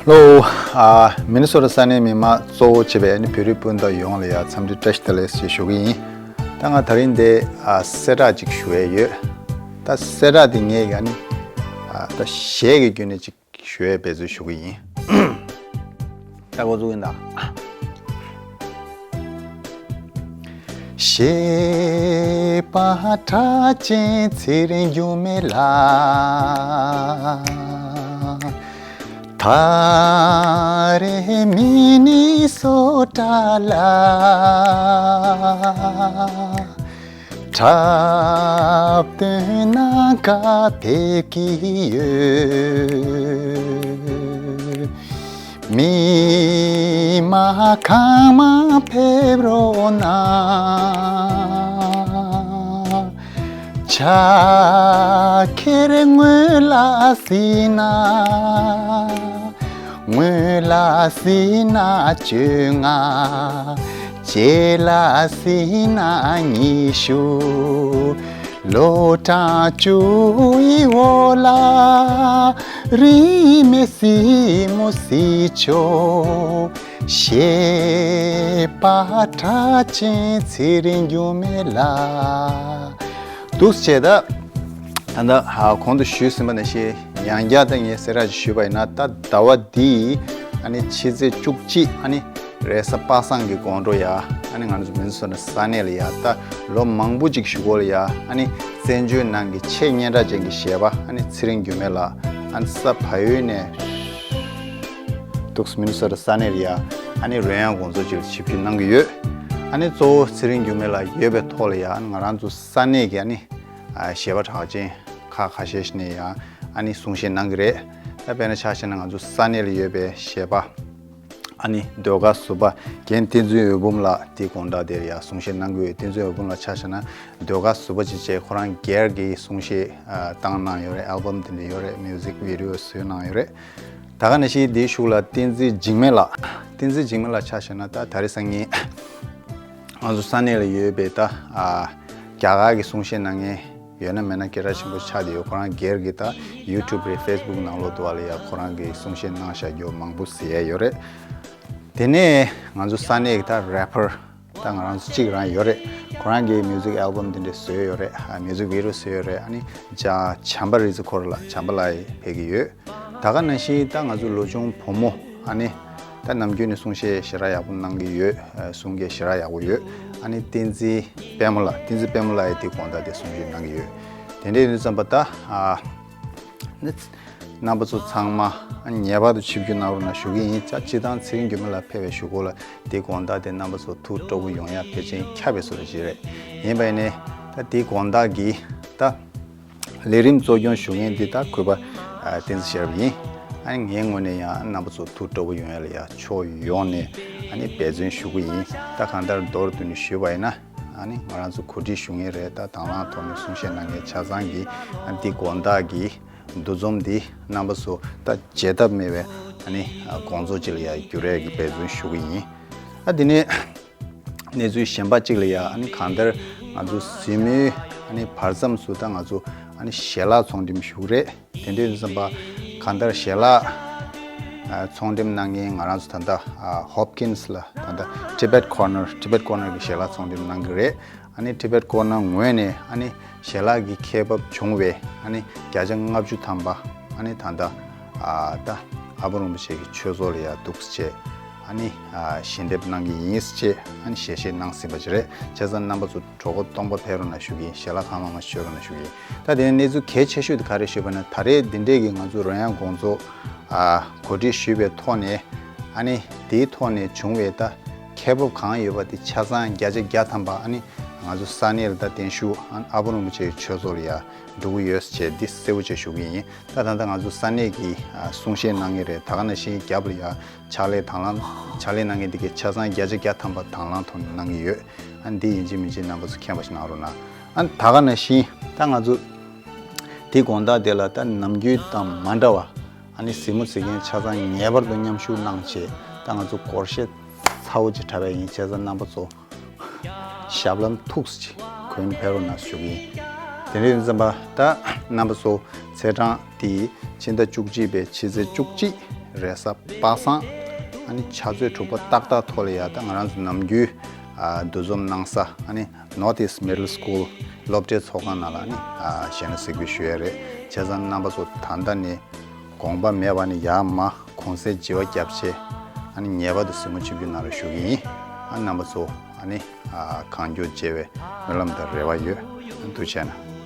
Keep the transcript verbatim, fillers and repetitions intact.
ཧེ་ལོ། ཨ། མི་ནི་སོ་ཊ་ས་གནས་མི་མང་གཙོ་བོ་བྱས་པའི་ཨ་ནི་བོད་རིགས་སྤུན་ཟླ་ཡོངས་ལ་ཡ་འཚམས་འདྲི་བཀྲ་ཤིས་བདེ་ལེགས་ཞེས་ཞུ་གི་ཡིན། ད་ང་ད་རིང་འདི་ཨ་གསལ་བསྒྲགས་ཅིག་ཞུ་ཡས་ཡོད། ད་གསལ་བསྒྲགས་འདི་ངས་ཡ་ནི་ཨ་ད་གཞས་ཀྱི་བརྒྱུད་ནས་ཅིག་ཞུ་ཡས་འབད་བརྩོན་ཞུ་གི་ཡིན། ད་འགོ་འཛུགས་ཡིན་ད། གཞས་པ་གྲགས་ཅན་ཚེ་རིང་འགྱུར་མེད་ལགས། ད་རེས་མི་ནི་སོ་ཊ་ལ་འཁྲབ་སྟོན་གནང་ག་ཕེབས་ཀྱི་ཡོད། མི་མང་གང་མང་ཕེབས་རོགས་གནང་། ཕྱག་འཁྱེར་སྔོན་ལ་གཟིགས་ན། སྔོན་ལ་གཟིགས་ན་བཅོ་ལྔ། རྗེས་ལ་གཟིགས་ན་ཉི་ཤུ། ལོ་གྲངས་བཅུ་ཡི་འོག་ལ། རིས་མེད་གཟིགས་མོ་གཟིགས་ཆོག་གཞས་པ་གྲགས་ཅན་ཚེ་རིང་འགྱུར་མེད་ལགས། འདུག་སེ་བྱས་ད། ད་ལྟ་ཧ་གོང་དུ་ཞུས་ཟིན་པ་ནང་བཞིན་ཡང་བསྐྱར་ད་ངས་གསལ་བསྒྲགས་ཞུས་པ་ཡིན་ན། ད་ཟླ་བ་འདིའི་ཨ་ནི་ཕྱི་ཚེས་བཅུ་གཅིག་ཨ་ནི་རེས་གཟའ་པ་སངས་ཀྱི་དགོང་དྲོ་ཡ། ཨ་ནི་ང་ཚོ་མི་ནི་སོ་ཊ་ས་གནས་ལ་ཡ། ད་ལོ་མང་པོ་ཅིག་གཞུག་གུ་ལ་ཡ། ཨ་ནི་བཙན་བྱོལ་ནང་གི་ཆེས་སྙན་གྲགས་ཅན་གྱི་གཞས་པ་ཨ་ནི་ཚེ་རིང་འགྱུར་མེད་ལགས། ཨ་ནི་ས་བལ་ཡུལ་ནས་འདུག་སེ་མི་ནི་སོ་ཊ་ས་གནས་ལ་ཡ། ཨ་ནི་རོལ་དབྱངས་དགོང་ཚོགས་ཅིག་ལ་ཆིབས་བསྒྱུར་གནང་གི་ཡོད། ཨ་ནི་གཙོ་བོ་ཚེ་རིང་འགྱུར་མེད་ལགས་ཡོད་པའི་ཐོག་ལ་ཡ། ཨ་ནི་ང་རང་ཚོ་ས་གནས་ཀྱི་ཨ་ནི་ཨ་གཞས་པ་གྲགས་ཅན་ཁག་ཁ་ཤས་ཤིག་ནས་ཡང་ཨ་ནི་གསུང་བཤད་གནང་གི་རེད། ད་དཔེར་ན་ཆ་བཞག་ན་ང་ཚོ་ས་གནས་ལ་ཡོད་པའི་གཞས་པ་ཨ་ནི་ཟློས་གར་ཟུར་པ་རྒན་བསྟན་འཛིན་འོད་འབུམ་ལགས་དེའི་དགོང་དག་དེར་ཡང་གསུང་བཤད་གནང་གི་ཡོད། བསྟན་འཛིན་འོད་འབུམ་ལགས་ཆ་བཞག་ན་ཟློས་གར་ཟུར་པ་ཅིག་བྱས། ཁོ་རང་སྒེར་གྱི་གསུང་བཤད་ཨ་བཏང་གནང་ཡོད་རེད། ཨལ་བམ་དེ་འདྲ་ཡོད་རེད། མིའུ་ཟིག་བི་ཌི་ཡོ་བཟོས་གནང་ཡོད་རེད། ད་ག་ནང་བཞིན་དེའི་གཞུག་ལ་བསྟན་འཛིན་འཇིགས་མེད་ལགས། བསྟན་འཛིན་འཇིགས་མེད་ལགས་ཆ་བཞག་ན་ད་ད་རེས་སང་ཉིན་ང་ཚོ་ས་གནས་ལ་ཡོད་པའི་ད་ཨ་རྒྱ་གར་གྱི་གསུང་བཤད་གནང་མཁན་ཡོད་ན་མེད་ན་སྐད་གྲགས་ཆེན་པོ་ཆགས་བསྡད་ཡོད། ཁོ་རང་སྒེར་གྱི་ད་ཡུ་ཊུབ་རེད། ཕེ་སི་བུག་ནང་ལོགས་དུ་བ་ལ་ཡ་ཁོ་རང་གི་གསུང་བཤད་གནང་བཞག་རྒྱུ་མང་པོ་གཟིགས་ཡས་ཡོད་རེད། དེ་ནས་ང་ཚོ་ས་གནས་ཀྱི་ད་རེ་པར་ད་ང་རང་ཚོ་གཅིག་རང་ཡོད་རེད། ཁོ་རང་གིས་མིའུ་ཟིག་ཨལ་བམ་དེ་འདྲ་བཟོས་ཡོད་རེད། ཨ་མིའུ་ཟིག་བི་ཌི་ཡོ་བཟོས་ཡོད་རེད། ཨ་ནི་ཇ་བྱམས་པ་རི་ཛི་ཁོ་ར་ལགས། བྱམས་པ་ལགས་ཕེབས་ཀྱི་ཡོད། ད་ག་ནང་བཞིན་ད་ང་ཚོ་ལོ་ཆུང་བུ་མོ་ཨ་ནི་ད་ནམ་རྒྱུན་ནས་གསུང་བཤད་ཞེ་དྲག་ཡག་པོ་གནང་གི་ཡོད། ཨ་གསུང་སྐད་ཞེ་དྲག་ཡག་པོ་ཡོད། ཨ་ནི་བསྟན་འཛིན་དཔལ་མོ་ལགས། བསྟན་འཛིན་དཔལ་མོ་ལགས་ཡིས་དེ་དགོང་དག་དེ་གསུང་བཤད་གནང་གི་ཡོད། དེ་འདྲ་ཡིན་དུས་ཙམ་པ་ད་ཨ་ནི་རྣམ་པ་ཚོ་ཚང་མ་ཨ་ནི་ངེས་པར་དུ་ཆིབས་བསྒྱུར་གནང་རོགས་གནང་ཞུ་གི་ཡིན། ད་སྤྱིར་བཏང་ཚེ་རིང་འགྱུར་མེད་ལགས་ཕེབས་པའི་གཞུག་གུ་ལ་དེ་དགོང་དག་དེ་རྣམ་པ་ཚོ་ཐུགས་སྤྲོ་པོ་ཡོང་ཡ་ཕལ་ཆེར་ཁྱབ་པའི་བཟོ་འདྲ་ཞིག་རེད། ཡིན་པ་ཡིན་ནའི་ད་དེ་དགོང་དག་གི་ད་ལས་རིམ་གཙོ་སྐྱོང་ཞུ་མཁན་འདི་ད་གུས་པ་ཨ་བསྟན་འཛིན་ཤེས་རབ་ཡིན། ཨ་ནི་ངའི་ངོས་ནས་ཡང་རྣམ་པ་ཚོ་ཐུགས་སྤྲོ་པོ་ཡོང་ཡ་ལ་ཡ་ཕྱོགས་ཡོངས་ནས་ཨ་ནི་འབད་བརྩོན་ཞུ་གི་ཡིན། ད་གང་ལྟར་མདོར་བསྡུས་ནས་ཞུས་པ་ཡིན་ན། ཨ་ནི་ང་རང་ཚོ་གོ་སྒྲིག་ཞུ་མཁན་རེད། ད་དང་བླངས་ཐོག་ནས་གསུང་བཤད་གནང་མཁན་ཆ་ཚང་གིས་ཨ་ནི་འདི་དགོང་དག་གི་འདུ་འཛོམས་འདི་རྣམ་པ་ཚོ་ད་བརྗེད་ཐབས་མེད་པའི་ཨ་ནི་དགོང་ཚོགས་ཅིག་ལ་ཡ་འགྱུར་ཡས་ཀྱི་འབད་བརྩོན་ཞུ་གི་ཡིན། ཨ་དེ་ནས་གནས་ཚུལ་གཞན་པ་གཅིག་ལ་ཡ། ཨ་ནི་གང་ལྟར་ང་ཚོ་གཟིགས་མོའི་ཨ་ནི་བར་མཚམས་སུ་ད་ང་ཚོ་ཨ་ནི་ཞལ་ལག་ཚོང་འགྲེམས་ཞུ་གི་རེད། དེ་འདྲ་ཡིན་དུས་ཙམ་པ་གང་ལྟར་ཞལ་ལག་ཨ་ཚོང་འགྲེམས་གནང་མཁན་ང་རང་ཚོ་ད་ལྟ་ཨ་ཧོབ་ཀིན་སི་ལ་ད་ལྟ་ཊི་བེཊ་ཀོར་ནར། ཊི་བེཊ་ཀོར་ནར་གྱི་ཞལ་ལག་ཚོང་འགྲེམས་གནང་གི་རེད། ཨ་ནི་ཊི་བེཊ་ཀོར་ནར་ངོས་ནས་ཨ་ནི་ཞལ་ལག་གི་ཁེ་འབབ་བྱུང་བའི་ཨ་ནི་བརྒྱ་ཆ་ལྔ་བཅུ་ཐམ་པ་ཨ་ནི་ད་ལྟ་ཨ་ད་ཨ་པ་རིན་པོ་ཆེ་གི་ཆོས་ཚོགས་ལ་ཡ་འདུག་སེ་བྱས་ཨ་ནི་ཨ་ཞལ་འདེབས་གནང་གི་ཡིན་ཟེར་བྱས་ཨ་ནི་ཞལ་བཞེས་གནང་ཟིན་པ་ཅིག་རེད། བྱས་ཙང་རྣམ་པ་ཚོ་གྲོད་ཁོག་སྟོང་པ་ཕེབས་རོགས་གནང་ཞུ་གི་ཡིན། ཞལ་ལག་གང་མང་མང་ཞིག་མཆོད་རོགས་གནང་ཞུ་གི་ཡིན། ད་དེ་ནས་གནས་ཚུལ་གལ་ཆེ་ཤོས་དེ་ག་རེ་ཞུས་པ་ན། ད་རེས་འདི་འདྲས་ཀྱི་ང་ཚོ་རོལ་དབྱངས་དགོང་ཚོགས་ཨ་གོ་སྒྲིག་ཞུས་པའི་ཐོག་ནས་ཨ་ནི་དེའི་ཐོག་ནས་བྱུང་བའི་ད་ཁེ་འབབ་གང་ཡོད་པ་དེ་ཆ་ཚང་བརྒྱ་ཆ་བརྒྱ་ཐམ་པ་ཨ་ནི་ང་ཚོ་ས་གནས་ལ་ད་བརྟན་བཞུགས་ཨ་ཨ་པ་རིན་པོ་ཆེའི་ཆོས་ཚོགས་ལ་ཡ་འགྲོ་གི་ཡོད་ཟེར་བྱས་འདི་གསལ་པོ་བྱས་ཞུ་གི་ཡིན། ད་ད་ལྟ་ང་ཚོ་ས་གནས་ཀྱི་ཨ་གསུང་བཤད་གནང་མཁན་རེད། ད་ག་ནང་བཞིན་རྒྱབ་ལ་ཡ་ཕྱག་ལས་དང་བླངས། ཕྱག་ལས་གནང་མཁན་འདི་གའི་ཆ་ཚང་བརྒྱ་ཆ་བརྒྱ་ཐམ་པ་དང་བླངས་ཐོག་ནས་གནང་གི་ཡོད། ཨ་འདི་ཡིན་གཅིག་མིན་གཅིག་རྣམ་པ་ཚོ་མཁྱེན་པ་ཞིག་གནང་རོགས་གནང་། ཨ་ད་ག་ནང་བཞིན་ད་ང་ཚོ་དེ་དགོང་དག་དེ་ལ་ད་ནམ་རྒྱུན་དང་མ་འདྲ་བ་ཨ་ནི་གཟིགས་མོ་གཟིགས་མཁན་ཆ་ཚང་ངེས་པར་དུ་མཉམ་ཞུགས་གནང་བྱས། ད་ང་ཚོ་སྒོར་གཞས་ཚ་བོ་ཅིག་འཁྲབ་པ་ཡིན། བྱས་ཙང་རྣམ་པ་ཚོ་ཞབས་ལྷམ་ཐུགས་སུ་ཆེ་གོན་ཕེབས་རོགས་གནང་ཞུ་གི་ཡིན། དེ་འདྲ་ཡིན་ཙམ་པ་ད་རྣམ་པ་ཚོ་ཚེས་གྲངས་དེ་ཕྱི་ཟླ་བཅུ་གཅིག་པའི་ཕྱི་ཚེས་བཅུ་གཅིག་ རེས་གཟའ་པ་སངས་ཨ་ནི་ཕྱག་ཚོད་དྲུག་པ་ཏག་ཏག་ཐོག་ལ་ཡ་ད་ང་རང་ཚོ་ནམ་རྒྱུན་ཨ་འདུ་འཛོམས་གནང་ས་ཨ་ནི་North East Middle School སློབ་གྲྭའི་ཚོགས་ཁང་ནང་ལ་ཨ་ནི་ཨ་ཞལ་ནས་གཟིགས་འབུལ་ཞུ་ཡ་རེད། བྱས་ཙང་རྣམ་པ་ཚོ་ད་ལྟ་ནས་དགོངས་པ་མེད་པ་ནས་ཡར་མར་གུང་སེང་བྱི་བ་རྒྱབ་བྱས་ཨ་ནི་ངེས་པར་དུ་གཟིགས་མོ་བྱེད་རྒྱུ་གནང་རོགས་ཞུ་གི་ཡིན། ཨ་རྣམ་པ་ཚོ་ཨ་ནི་ཨ་གང་མགྱོགས་མཇལ་བའི་སྨོན་ལམ་དང་རེ་བ་ཡོད། ཐུགས་རྗེ་གནང་།